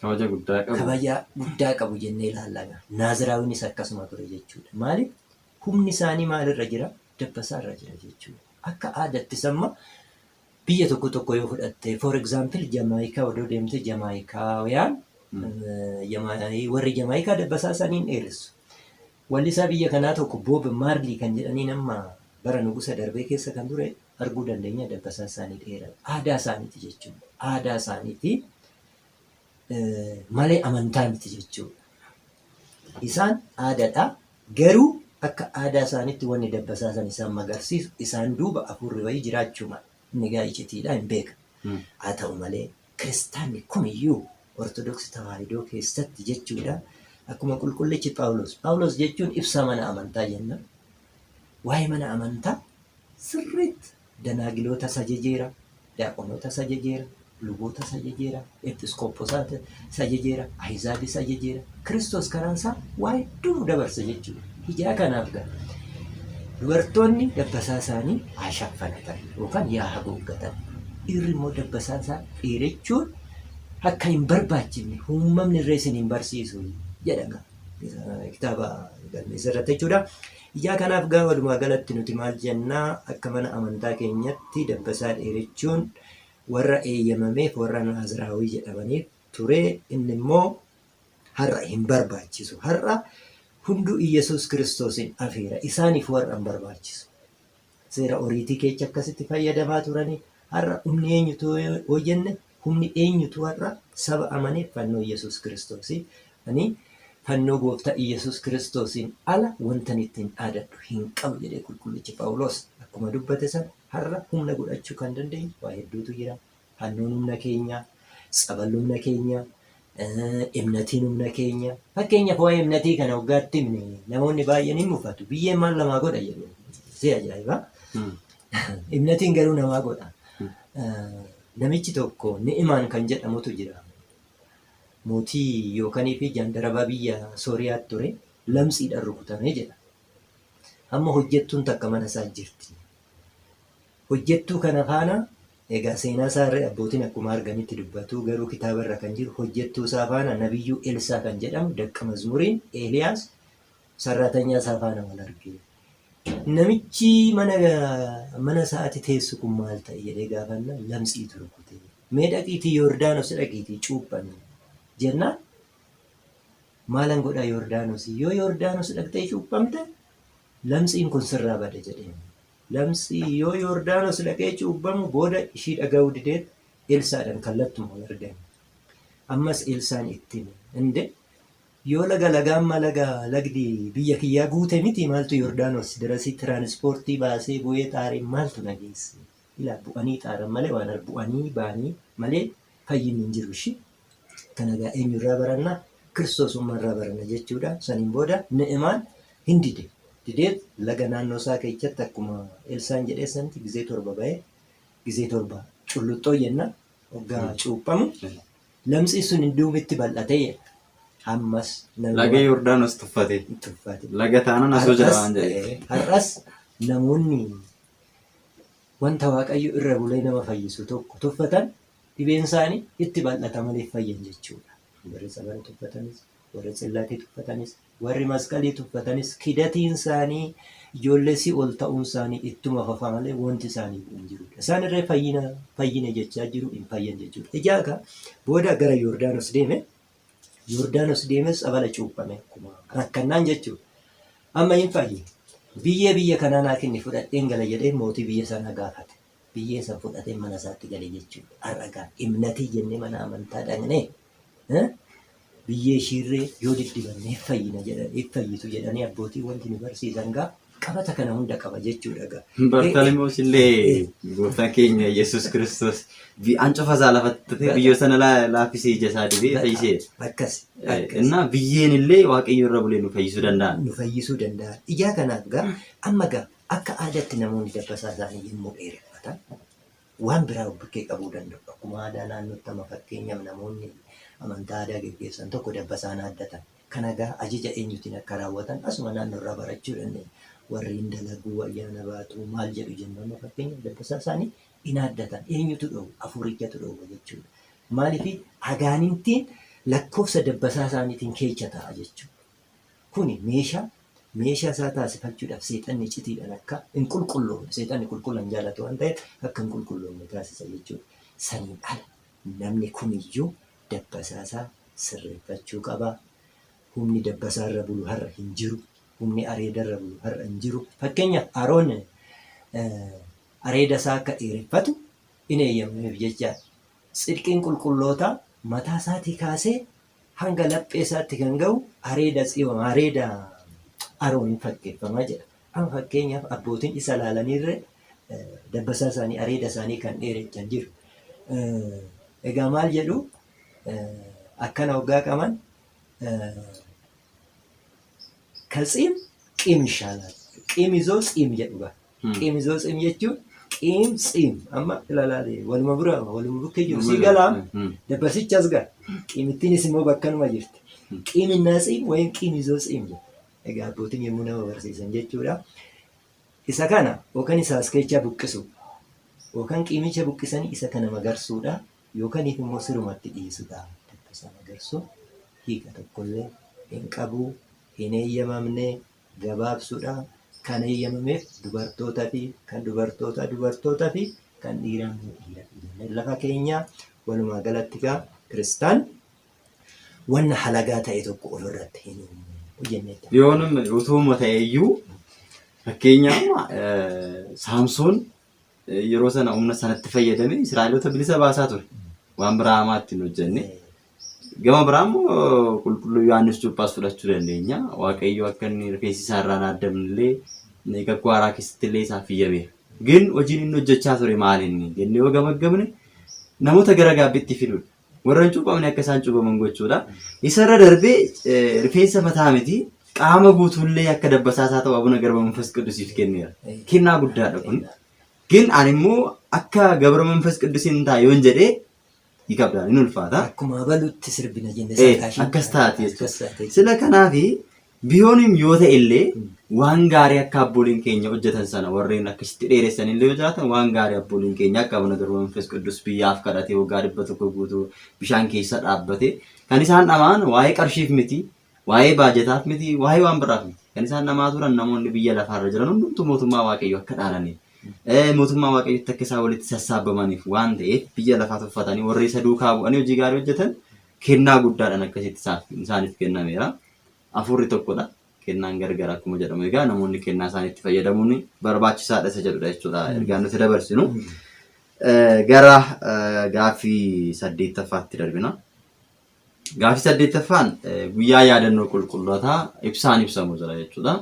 [SPEAKER 1] Kabaja guddaa qabu.
[SPEAKER 2] Kabaja guddaa qabu jennee ilaalla. Naaziraawiinis akkasuma ture jechuudha. Maaliif? Humni isaanii maalirra jira? Dabbasaa irra jira jechuudha. Akka aadattis amma biyya tokko tokko yoo fudhatte, for example, Jamaayikaa odoo deemte Jamaayikaawiyaan warri Jamaayikaa dabbasaa isaanii hin dheeressu. Wallisaa biyya kanaa tokko Boob Maarlii kan jedhaniin amma bara nugusa darbee keessa kan ture arguu dandeenya dabbasaa isaanii dheeraa. Aadaa isaaniiti jechuudha. Aadaa isaaniiti malee amantaa miti jechuudha. Isaan aadaadha. Garuu akka aadaa isaaniitti wanni dabbasaa san isaan magarsiisu isaan duuba hafuurri wayii jiraachuu mala. Inni egaa icitiidha hin beeka. Haa ta'u malee kiristaanni kumiyyuu Ortodoksi Tawaahidoo keessatti jechuudha akkuma qulqullichi Phaawulos. Phaawulos jechuun ibsaa mana amantaa jenna. Waa'ee mana amantaa sirriitti danaagiloota ajajeera, daaqonoota ajajeera, luboota ajajeera, episkooposaata ajajeera, ahizaabis ajajeera. Kiristoos karaan isaa waa hedduu dabarsa jechuudha. Ijaa kanaaf gaa dubartoonni dabbasaa isaanii haa shaffanatan yookaan yaa haguuggatan. Dhiirri immoo dabbasaa isaa dheerechuun akka hin barbaachifne uumamni irra isin hin barsiisu jedha gaa kitaaba galmeessa irratti jechuudha. Ijaa kanaaf gaa walumaa galatti nuti maal jennaa akka mana amantaa keenyatti dabbasaa dheerechuun warra eeyyamameef warra Naaziraawii jedhamaniif ture inni immoo har'a hin barbaachisu. Har'a hunduu Iyyasuus Kiristoosiin afeera isaaniif warra hin barbaachisu. Seera oriitii keessa akkasitti fayyadamaa turanii har'a humni eenyutu yoo jenne humni eenyutu har'a saba amaneef fannoo Iyyasuus Kiristoosii. Ani fannoo gooftaa Iyyasuus Kiristoosiin ala wantan ittiin dhaadadhu hin qabu jedhee qulqullichi Phaawulos akkuma dubbate sana har'a humna godhachuu kan dandeenyu waa hedduutu jira. Fannoon humna keenya, tsaballi humna keenya, imnatiin humna keenya. Fakkeenyaaf waa'ee imnatii kana waggaatti himne namoonni baay'een hin mufatu. Biyyeen maal namaa godha jedhu. Si ajaa'iba. Imnatiin garuu namaa godha. Namichi tokko Ni'imaan kan jedhamutu jira. Mootii yookanii fi jaandarabaa biyya Sooriyaatti ture. Lamtsiidhaan rukutamee jedha. Amma hojjettuun takka mana isaa jirti. Hojjettuu kana faana egaa seenaa isaa irra abbootiin akkuma arganitti dubbatu garuu kitaaba irra kan jiru hojjettuu isaa faana nabiyyuu Elsaa kan jedhamu daqqa mazmuriin Eeliyaas sarraatanyaa isaa faana wal arge. Namichi mana mana isaatti teessu kun maal ta'e jedhee gaafanna lamtsiitu rukute. Mee dhaqiitii Yordaanos dhaqiitii cuuphami jennaan maalan godhaa Yordaanos yoo Yordaanos dhaqxee cuuphamte lamtsiin kun sirraa bada jedheen. Lamtsii yoo Yordaanos dhaqee cuuphamu booda ishii dhaga'uu dideet Elsaadhaan kallattuma wal argan. Ammas Elsaan itti hime. Inde yoo laga laga amma laga lagdi biyya kiyyaa guute miti maaltu Yordaanos dirasii tiraanispoortii baasee bu'ee xaaree maaltu na geesse? Ilaa bu'anii xaaran malee waan bu'anii ba'anii malee fayyinni hin jiru ishii. Kana egaa eenyurraa baranna? Kiristoosummaa irraa baranna jechuudha. Saniin booda Ni'imaan hin dide. Dideet laga naannoo isaa keessatti akkuma Elsaan jedhee sanatti gizee torba ba'ee gizee torba culluxxoo jenna hoggaa cuuphamu lamxii sun hinduumitti bal'atee jedha. Ammas namni
[SPEAKER 1] Laga Yordaanos tuffate.
[SPEAKER 2] tuffate.
[SPEAKER 1] Laga taanan asoo jira
[SPEAKER 2] Har'as
[SPEAKER 1] waan jedhe.
[SPEAKER 2] har'as namoonni wanta Waaqayyo irra bulee nama fayyisu tokko tuffatan dhibeen isaanii itti bal'ata malee fayyan jechuudha. Warri tsabala tuffatanis, warri tsillaatii tuffatanis, warri masqalii tuffatanis kidatiin isaanii ijoollee si'ool ta'uun isaanii ittuma fafa malee wanti isaanii bu'u hin jirudha. Isaan irree fayyina fayyine jechaa jiru hin fayyan jechuudha. Ijaa egaa booda gara Yordaanos deeme. Yordaanos deeme tsabala cuuphame akkuma rakkannaan jechuudha. Amma hin fayye. Biyyee biyya kanaa naa kenni fudhadheen gala jedhee mootii biyya sanaa gaafate. Biyyee san fudhatee mana isaatti gale jechuudha. Har'a gaa imnatii jennee mana amantaa dhaqnee biyyee ishiirree yoo diddibanne hin fayyina jedhan hin fayyitu jedhanii abbootii wanti nu barsiisan gaa Qabata kana hunda qaba jechuudha egaa.
[SPEAKER 1] Bartalimoos illee gooftaan keenya Yesuus Kiristoos ancufa isaa lafatti tufee biyyoo sana laaffisee ija isaa dibee fayyiseera.
[SPEAKER 2] Akkas. Akkas.
[SPEAKER 1] Innaa biyyeen illee Waaqayyo irra bulee nu fayyisuu danda'a.
[SPEAKER 2] Nu fayyisuu danda'a. Ijaa kanaaf gaa amma gaa akka aadaatti namoonni dabbasaa isaanii yommuu dheereffatan waan biraa of bukkee qabuu danda'u. Akkuma aadaa naannootti amma fakkeenyaaf namoonni amantaa aadaa geggeessan tokko dabbasaan aaddatan. Kana egaa ajaja eenyutiin akka raawwatan asuma naannoo irraa barachuu dandeenya. Warreen dalaguu, ayyaana baatuu, maal jedhu jennu amma fakkeenyaaf dabbasaa isaanii hin aaddatan. Eenyutu dhoowwa? Hafuurichatu dhoowwa jechuudha. Maaliif agaanintiin lakkoofsa dabbasaa isaaniitiin keecha ta'a jechuudha. Kuni meeshaa meeshaa isaa taasifachuudhaaf seexanni icitiidhaan akka hin qulqulloofne, seexanni qulqulla hin jaalatu waan ta'eef akka hin qulqulloofne taasisa jechuudha. Saniin ala namni kumiyyuu dabbasaa isaa sirreeffachuu qaba. Humni dabbasaa irra bulu har'a hin jiru. Humni areeda irra bulu har'a hin jiru. Fakkeenyaaf Aroon areeda isaa akka dheereffatu in eeyyamameef jechaadha. Tsidqiin qulqullootaa mataa isaatii kaasee hanga laphee isaatti kan ga'u areeda Tsiyoon, areeda Aroon hin fakkeeffama jedha. Amma fakkeenyaaf abbootiin isa ilaalaniirre dabbasaa isaanii, areeda isaanii kan dheerechan jiru. Egaa maal jedhu akkana hoggaa qaban ከጺም ቂም ይሻላል። ቂም ይዞ ጺም jedhu gaa. Qiim izoo tsiim jechuun qiim tsiim amma ilalaale waluma bira waluma bukkee jiru sii galaam dabbasichi as gala qiimittiinis immoo bakkanuma jirti. Qiiminnaa tsiim wayim qiim izoo tsiim jedhu. Egaa abbootiin yommuu nama barsiisan jechuudha. Isa kana yookaan isa as keechaa buqqisu yookaan qiimicha buqqisanii isa kana magarsuudha yookaan immoo sirumatti dhiisudha. Dabbasaa magarsuun hiika tokkollee hin qabu, hin eeyyamamne, gabaabsuudha. Kan eeyyamameef dubartoota fi kan dubartoota dubartoota fi kan dhiiraa immoo dhiira jennee lafa keenya walumaa galatti gaa kiristaan wanna halagaa ta'e tokko ofirratti hin uumu jennee.
[SPEAKER 1] Yoonum utuuma ta'e iyyuu fakkeenyaaf Saamsoon yeroo sana humna sanatti fayyadame Israa'eloota bilisa baasaa ture. Waan biraa hamaa ittiin hojjenne. Gama biraa immoo qulqulluu Yohaannis Cuuphaas fudhachuu dandeenya. Waaqayyo akka inni rifeensi isaa irraa hin haaddamne illee kakuu haaraa keessatti illee isaaf iyyameera. Gin hojiin inni hojjechaa ture maal inni jennee yoo gamaggamne namoota gara gaabbiitti fiduudha. Warra hin cuuphamne akka isaan cuuphaman gochuudha. Isarra darbee rifeensa mataa miti qaama guutuullee akka dabbasaa isaa ta'u Abuna Garba Manfas Qiddusiif kenneera. Kennaa guddaadha kun. Gin ani immoo akka Gabra Manfas Qiddusiin ta'a yoon jedhee ni qabda ni ulfaata.
[SPEAKER 2] Akkuma abalutti sirbina jenne saakaashin.
[SPEAKER 1] Akkas taati jechuudha.
[SPEAKER 2] Akkas taate.
[SPEAKER 1] Sila kanaafi biyyooniin yoo ta'e illee waan gaarii akka abbooliin keenya hojjetan sana warreen akkasitti dheeressan illee yoo jiraatan waan gaarii abbooliin keenya akka Abuna Garba Manfas Qidduus biyyaaf kadhatee waggaa 100 guutuu bishaan keessa dhaabbate kan isaan dhamaan waa'ee qarshiif miti, waa'ee baajataaf miti, waa'ee waan biraaf miti. Kan isaan dhamaa turan namoonni biyya lafaarra jiran hundumtuu mootummaa Waaqayyoo akka dhaalaniif. Mootummaa Waaqayyootti akka isaan walitti sassaabamaniif waan ta'eef biyya lafaa tuffatanii warri isa duukaa bu'anii hojii gaarii hojjetan kennaa guddaadhaan akkasitti isaaniif kennameera. Hafuurri tokkodha. Kennaan gargar akkuma jedhamu egaa namoonni kennaa isaaniitti fayyadamuun barbaachisaadha isa jedhudha jechuudha ergaan nuti dabarsinu. Gara gaaffii saddeettaffaatti darbina. Gaaffii saddeettaffaan guyyaa yaadannoo qulqullootaa ibsaan ibsamu jira jechuudha.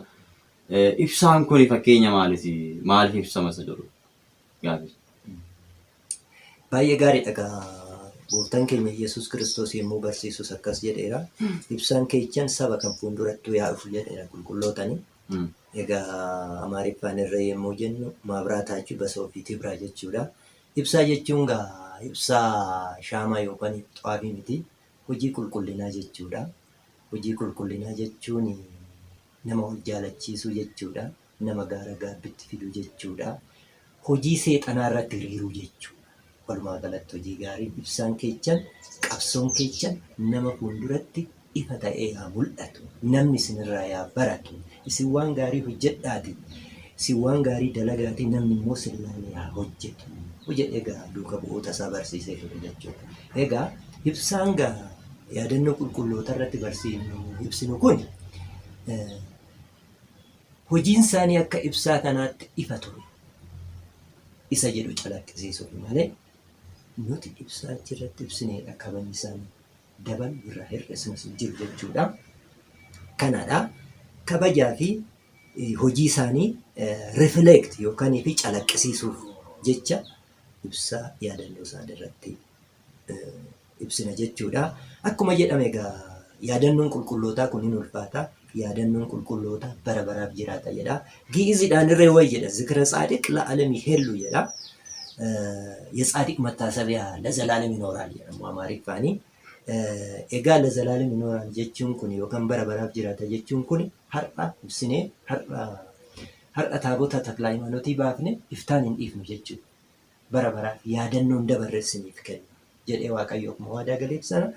[SPEAKER 1] Ibsaan kun fakkeenya maaliiti? Maaliif ibsama isa jedhu gaaffii.
[SPEAKER 2] Baay'ee gaariidha gaa gooftaan keenya Yesuus Kiristoos yommuu barsiisus akkas jedheera. Ibsaan keechan saba kan fuuldurattuu yaa dhufu jedheera qulqullootani. Egaa Amaariffaan irra yommuu jennu maabiraataachuu basoo fi tibraa jechuudha. Ibsaa jechuun gaa ibsaa shaamaa yookaan xaafii miti. Hojii qulqullinaa jechuudha. Hojii qulqullinaa jechuun nama wal jaalachiisuu jechuudha. Nama gaara gaabbitti fiduu jechuudha. Hojii seexanaa irratti hiriiruu jechuudha. Walumaa galatti hojii gaariin ibsaan keechan qabsoon keechan nama fuulduratti ifa ta'ee yaa mul'atu. Namni isinirraa yaa baratu. Isin waan gaarii hojjedhaati. Isin waan gaarii dalagaati namni immoo isin ilaalee haa hojjetu. Jedhee egaa duuka bu'oota isaa barsiisee ture jechuudha. Egaa ibsaan gaa yaadannoo qulqulloota irratti barsiifnu ibsinu kun hojiin isaanii akka ibsaa kanaatti ifa ture. Isa jedhu calaqqisiisuuf malee nuti ibsaa achirratti ibsineedha kabajni isaanii dabalu irraa hir'isnus hin jiru jechuudha. Kanadha. Kabajaa fi Hojii isaanii reflect yookaan fi calaqqisiisuuf jecha ibsa yaadannoo isaanii irratti ibsina jechuudha. Akkuma jedhame egaa yaadannoon qulqullootaa kun hin ulfaata. Yaadannoon qulqullootaa bara baraaf jiraata jedha. Gi'iziidhaan irree wayi jedha. Zikira tsaadiq la'alem ይሄሉ jedha. የጻድቅ መታሰቢያ ለዘላለም ይኖራል jedhamu Amaariffaani. Egaa ለዘላለም ይኖራል jechuun kun yookaan bara baraaf jiraata jechuun kun har'a ibsinee har'a taabota Takla Hayimaanotii baafne iftaan hin dhiifnu jechuudha. Bara baraaf yaadannoon dabarreessiniif kennu jedhee Waaqayyo akkuma waadaa galeef sana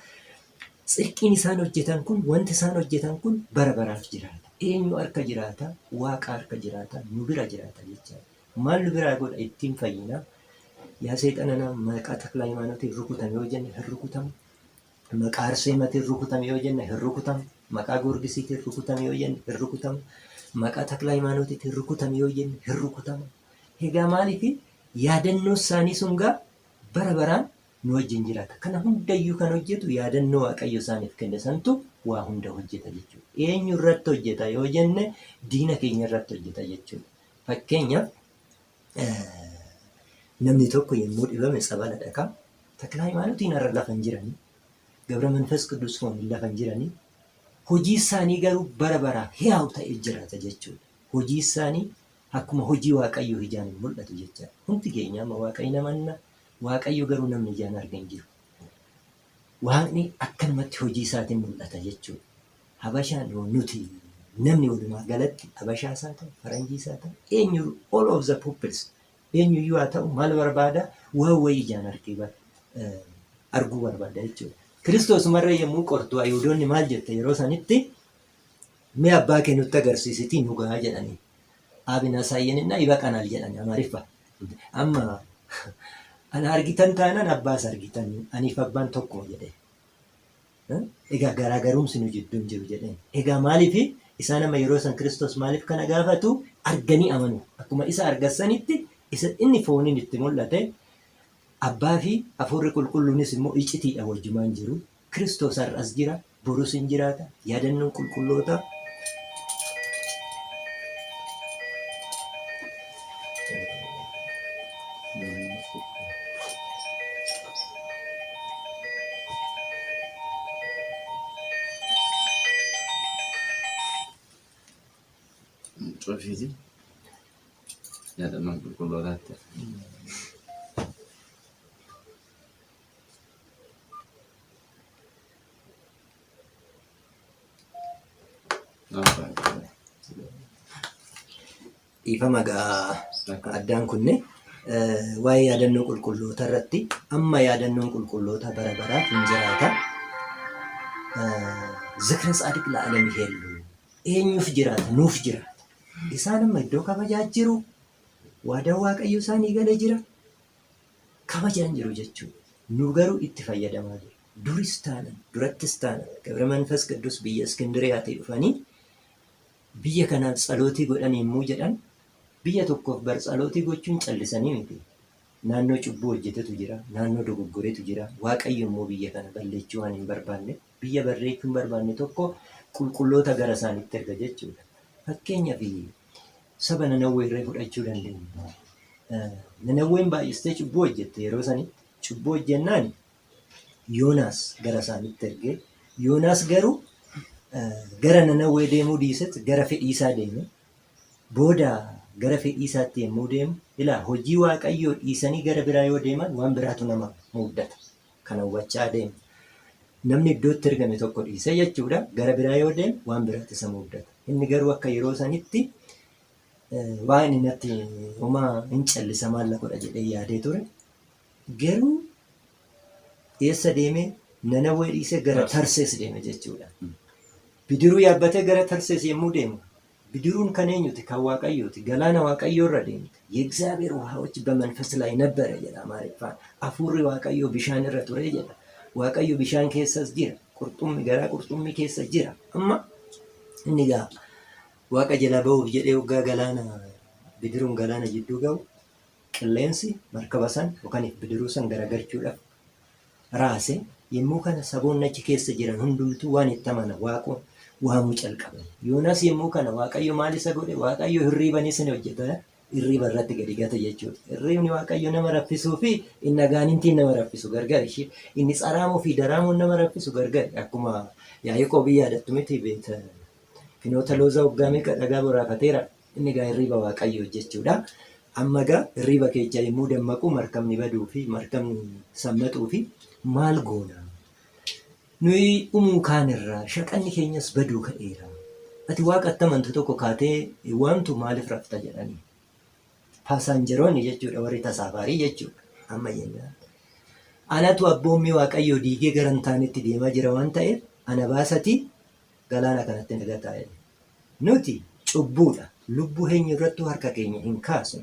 [SPEAKER 2] tsirqiin isaan hojjetan kun, wanti isaan hojjetan kun bara baraaf jiraata. Eenyu harka jiraata? Waaqa harka jiraata, nu bira jiraata jechaadha. Maal nu biraa godha? Ittiin fayyina. Yaa seexana, maqaa Takla Hayimaanotiin rukutame yoo jenne hin rukutamu. Maqaa Arseematiin rukutame yoo jenne hin rukutamu. Maqaa Goorgisiitiin rukutame yoo jenne hin rukutamu. Maqaa Takla Hayimaanotiitiin rukutame yoo jenne hin rukutamu. Egaa maaliif yaadannoo isaanii sun gaa bara baraan nu wajjin jiraata. Kana hundayyuu kan hojjetu yaadannoo Waaqayyo isaaniif kenne santu waa hunda hojjeta jechuudha. Eenyu irratti hojjeta yoo jenne, diina keenya irratti hojjeta jechuudha. Fakkeenyaaf, namni tokko yommuu dhibame tsabala dhaqa. Takla Hayimaanotiin har'a lafa hin jiranii. Gabra Manfas Qidduus foon lafa hin jiranii. Hojii isaanii garuu bara baraaf hiyaa'u ta'ee jiraata jechuudha. Hojii isaanii akkuma hojii Waaqayyoo ijaan hin mul'atu jechaadha. Hundi keenya amma Waaqayyo namanna, Waaqayyo garuu namni ijaan arga hin jiru. Waaqni akkanumatti hojii isaatiin mul'ata jechuudha. Habashaan nuti namni walumaa galatti Habashaas haa ta'u, Faranjiis haa ta'u, eenyu, all of the peoples, eenyuyyuu haa ta'u, maal barbaada? Waan wayii ijaan argee arguu barbaada jechuudha. Kiristoos marra yommuu qortu Ayihudoonni maal jette yeroo sanitti? "Mee abbaa kee nutti agarsiisitii nu gahaa" jedhanii. "አብን አሳየንና ይበቃናል" jedhani Amaariffa. Amma ana argitan taanaan abbaas argitan, aniif abbaan tokko jedhe. Egaa garaagarumsi nu jidduu hin jiru jedheen. Egaa maaliif isaan amma yeroo san Kiristoos maaliif kana gaafatu? Arganii amanu. Akkuma isa argassanitti isa inni fooniin itti mul'ate, abbaa fi hafuurri qulqulluunis immoo icitiidha wajjumaan jiru. Kiristoos har'as jira, borus hin jiraata. Yaadannoon qulqulloota
[SPEAKER 1] Cufiiti. Yaadannoon qulqullootaatti.
[SPEAKER 2] Dhiifama gaa addaan kunne. Waa'ee yaadannoo qulqulloota irratti amma yaadannoon qulqulloota bara baraaf hin jiraata. ዝክረ ጻድቅ ለዓለም ይሄሉ eenyuuf jiraata? Nuuf jiraata. Isaan amma iddoo kabajaa jiru. Waadaan Waaqayyo isaanii galee jira. Kabajaan jiru jechuudha. Nu garuu itti fayyadamaa jiru. Duris taanan, durattis taanan, Gabra Manfas Qidduus biyya Iskindiriyaatii dhufanii biyya kanaaf tsalootii godhan yommuu jedhan, biyya tokkoof bar tsalootii gochuun callisanii miti. Naannoo cubbuu hojjetetu jira, naannoo dogoggoretu jira. Waaqayyo immoo biyya kana balleechuu waan hin barbaanne, biyya barreechuu hin barbaanne tokko qulqulloota gara isaaniitti erga jechuudha. Fakkeenyaaf, saba Nanawwee irree fudhachuu dandeenya. Nanawween baay'istee cubbuu hojjette yeroo sanitti. Cubbuu hojjennaan Yoonaas gara isaaniitti ergee, Yoonaas garuu gara Nanawwee deemuu dhiiset gara fedhii isaa deeme. Booda gara fedhii isaatti yommuu deemu, ilaa, hojii Waaqayyoo dhiisanii gara biraa yoo deeman waan biraatu nama muddata. Kana hubachaa deema. Namni iddootti ergame tokko dhiisee jechuudha gara biraa yoo deeme waan biraatu isa muddata. Inni garuu akka yeroo sanitti waan inni natti homaa hin callisa, maal na godha jedhee yaadee ture. Garuu eessa deeme? Nanawwee dhiisee gara Tarsees deeme jechuudha. Bidiruu yaabbatee gara Tarsees yommuu deemu, bidiruun kan eenyuti? Kan Waaqayyooti. Galaana Waaqayyoo irra deemte. የእግዚአብሔር ውሃዎች በመንፈስ ላይ ነበረ jedha Amaariffaan. Hafuurri Waaqayyoo bishaan irra ture jedha. Waaqayyo bishaan keessas jira. Qurxummi garaa qurxummii keessa jira. Amma inni gaa Waaqa jalaa ba'uuf jedhee waggaa galaana bidiruun galaana jidduu ga'u, qilleensi markaba san yookaan bidiruu san garagalchuudhaaf raase. Yommuu kana saboonni achi keessa jiran hundumtuu waan itti amana Waamuu calqaban. Yoonaas yommuu kana Waaqayyo maal isa godhe? Waaqayyo hirriibanis ni hojjeta. Hirriiba irratti gadi gata jechuudha. Hirriibni Waaqayyo nama raffisuu fi inni agaanintiin nama raffisu gargar. Inni tsaraamuu fi daraamuun nama raffisu gargar. Akkuma Yaaqoobii yaadattu miti beeta. Finoota loozaa waggaa meeqa dhagaa boraafateera. Inni egaa hirriiba Waaqayyoo jechuudha. Amma egaa hirriiba keessa yommuu dammaqu markabni baduu fi markabni sammaxuu fi maal goona? Nuyi dhumuu kaanirraa shaqanni keenyas baduu ka'eera. Ati waaqatti amantu tokko kaatee waamtu maaliif rafta jedhanii. Paasaanjeroonni jechuudha warri tasaafaarii jechuudha. Amma jennaan. Anatu abboommii Waaqayyoo diigee gara hin taanetti deemaa jira waan ta'eef ana baasatii galaana kanatti na gataa jedhe. Nuti cubbuudha. Lubbuu eenyu irrattuu harka keenya hin kaasnu.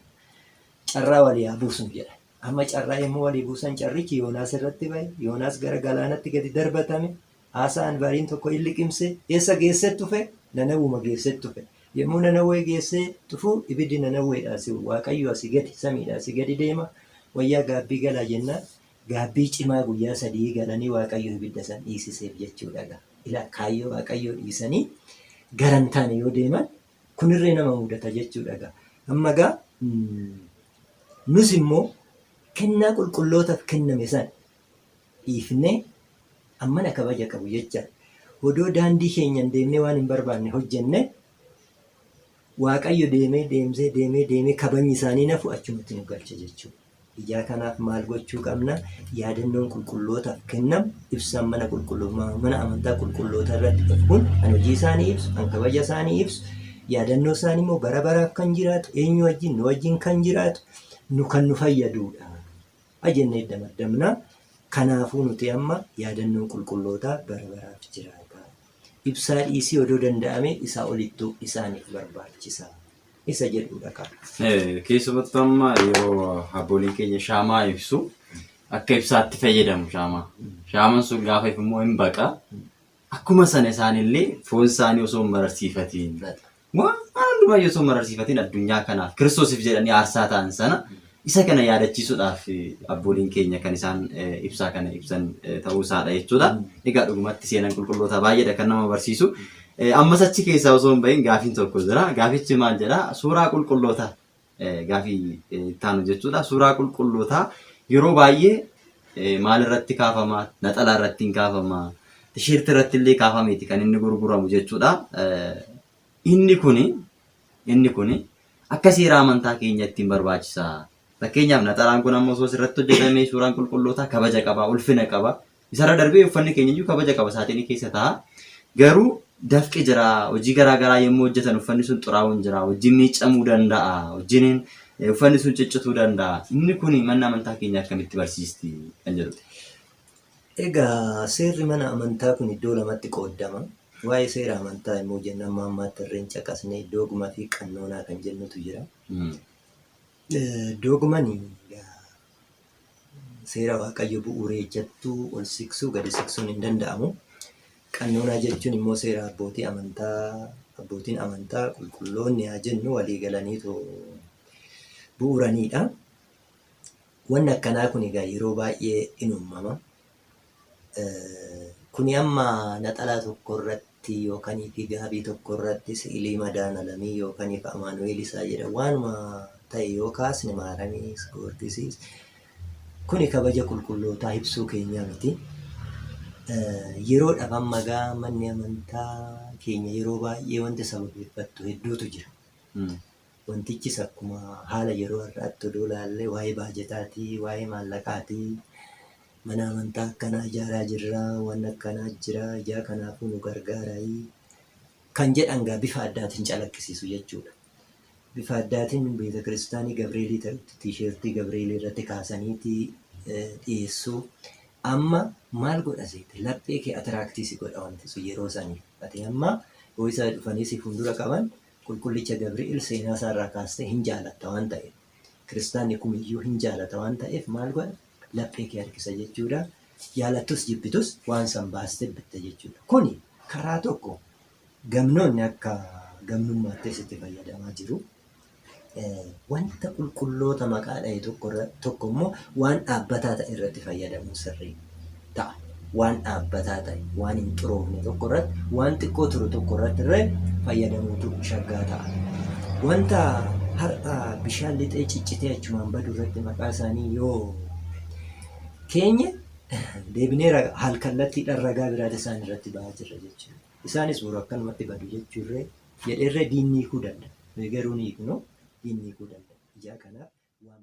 [SPEAKER 2] Carraa walii haa buusnu jedha. Amma carraa yommuu walii buusan carrichi Yoonaas irratti ba'e. Yoonaas gara galaanatti gadi darbatame. Haasaa anbariin tokko in liqimse. Eessa geessee tufe? Nanawwuma geessee tufe. Yommuu Nanawwee geessee tufu ibiddi Nanawweedhaa asii Waaqayyo asii gadi samiidhaa asii gadi deema. Wayyaa gaabbii galaa jennaan gaabbii cimaa guyyaa 3 galanii Waaqayyo ibidda san dhiisiseef jechuudha egaa. Ilaa kaayyoo Waaqayyoo dhiisanii gara hin taane yoo deeman kunirree nama mudata jechuudha egaa. Amma egaa nus immoo kennaa qulqullootaaf kenname san dhiifnee ammana kabaja qabu jecha odoo daandii keenyan deemnee waan hin barbaanne hojjenne Waaqayyo deemee deemsee deemee deemee kabajni isaanii nafu achumatti nu galcha jechuudha. Ijaa kanaaf maal gochuu qabna? Yaadannoon qulqullootaaf kennamu ibsaan mana qulqullummaa mana amantaa qulqulloota irratti dhufu kun kan hojii isaanii ibsu, kan kabaja isaanii ibsu, yaadannoo isaanii immoo bara baraaf kan jiraatu, eenyu wajjin nu wajjin kan jiraatu, nu kan nu fayyadudha. Jennee damaddamna. Kanaafuu nuti amma yaadannoon qulqullootaa bara baraaf jiraata. Ibsaa dhiisii odoo danda'ame isaa olittuu isaaniif barbaachisa. Isa jedhudha qaba.
[SPEAKER 1] Keessumattuu amma yeroo abbooliin keenya shaamaa ibsu akka ibsaatti fayyadamu shaamaa. Shaamaan sun gaafa ifu immoo hin baqa. Akkuma sana isaanillee foon isaanii osoo hin mararsiifatiin waan hundumaa osoo hin mararsiifatiin addunyaa kanaaf Kiristoosiif jedhanii aarsaa ta'an sana isa kana yaadachiisuudhaaf abbooliin keenya kan isaan ibsaa kana ibsan ta'uu isaadha jechuudha. Egaa dhugumatti seenaan qulqullootaa baay'eedha kan nama barsiisu. Ammas achi keessaa osoo hin bahin gaafiin tokko jira. Gaafichi maal jedha? Suuraa qulqullootaa gaafii itti aanu jechuudha. Suuraa qulqullootaa yeroo baay'ee maal irratti kaafama? Naxalaa irratti hin kaafama. Tisheertii irratti illee kaafameeti kan inni gurguramu jechuudha. Inni kuni inni kuni akka seera amantaa keenyatti hin barbaachisa. Fakkeenyaaf naxalaan kun amma osoo sirratti hojjetamee suuraan qulqullootaa kabaja qaba, ulfina qaba. Isarra darbee uffanni keenya iyyuu kabaja qaba saaxinii keessa ta'a. Garuu dafqi jira, hojii garaa garaa yommuu hojjetan uffanni sun xuraa'uun jira, hojiin miiccamuu danda'a, hojiin uffanni sun ciccituu danda'a. Inni kun manni amantaa keenya akkamitti barsiisti kan jedhudha.
[SPEAKER 2] Egaa seerri mana amantaa kun iddoo lamatti qooddama. Waa'ee seera amantaa yommuu jennu amma ammaatti irra hin caqasne doogmaa fi qannoonaa kan jennutu jira. Doogman seera Waaqayyo bu'uureejjattuu ol siqsuu gadi siqsuun hin danda'amu. Qannoonaa jechuun immoo seera abbootii amantaa abbootiin amantaa qulqulloonni haa jennu walii galaniitu bu'uuraniidha. Wanni akkanaa kun egaa yeroo baay'ee in uumama. Kuni amma naxalaa tokko irratti yookaan fi gaabii tokko irratti si'ilii madaanalamii yookaan fi amaanu'eel isaa jedha waanuma ta'e yoo kaasne maaramiis goorgisiis kuni kabaja qulqullootaa ibsuu keenyaa miti. Yeroodhaaf amma egaa manni amantaa keenya yeroo baay'ee wanti sababeeffattu hedduutu jira. Wantichis akkuma haala yeroo har'aatti odoo ilaalle waa'ee baajataatii, waa'ee maallaqaatii, mana amantaa akkanaa ijaaraa jirra, waan akkanaa jira, ijaa kanaafuu nu gargaaraayii kan jedhan gaa bifa addaatiin calaqqisiisu jechuudha. Bifa addaatiin beeta kiristaanii Gabreelii ta'utti tiisheertii Gabreelii irratti kaasaniiti dhiyeessuu. Amma maal godha seete laphee kee atiraaktii si godha wanti sun yeroo saniif. Ati amma yoo isa dhufanii si fuuldura qaban Qulqullicha Gabri'eel seenaa isaa irraa kaastee hin jaalatta waan ta'eef, kiristaanni kumiyyuu hin jaalata waan ta'eef maal godha? Laphee kee harkisa jechuudha. Jaalattus jibbitus waan san baastee bitta jechuudha. Kuni karaa tokko gamnoonni akka gamnummaattis itti fayyadamaa jiru. Wanta qulqulloota maqaa dhahe tokko tokko immoo waan dhaabbataa ta'e irratti fayyadamuun sirrii ta'a. Waan dhaabbataa ta'e, waan hin xuroofne tokko irratti, waan xiqqoo turu tokko irratti illee fayyadamuutu shaggaa ta'a. Wanta har'a bishaan lixee ciccitee achumaan badu irratti maqaa isaanii yoo keenye deebinee halkallattiidhaan ragaa biraati isaan irratti ba'aa jirra jechuudha. Isaanis boru akkanumatti badu jechuurree jedheerree diinni hiikuu danda'a. Nuyi garuu ni hiiknu diinni hiikuu danda'a. Ijaa kanaaf waan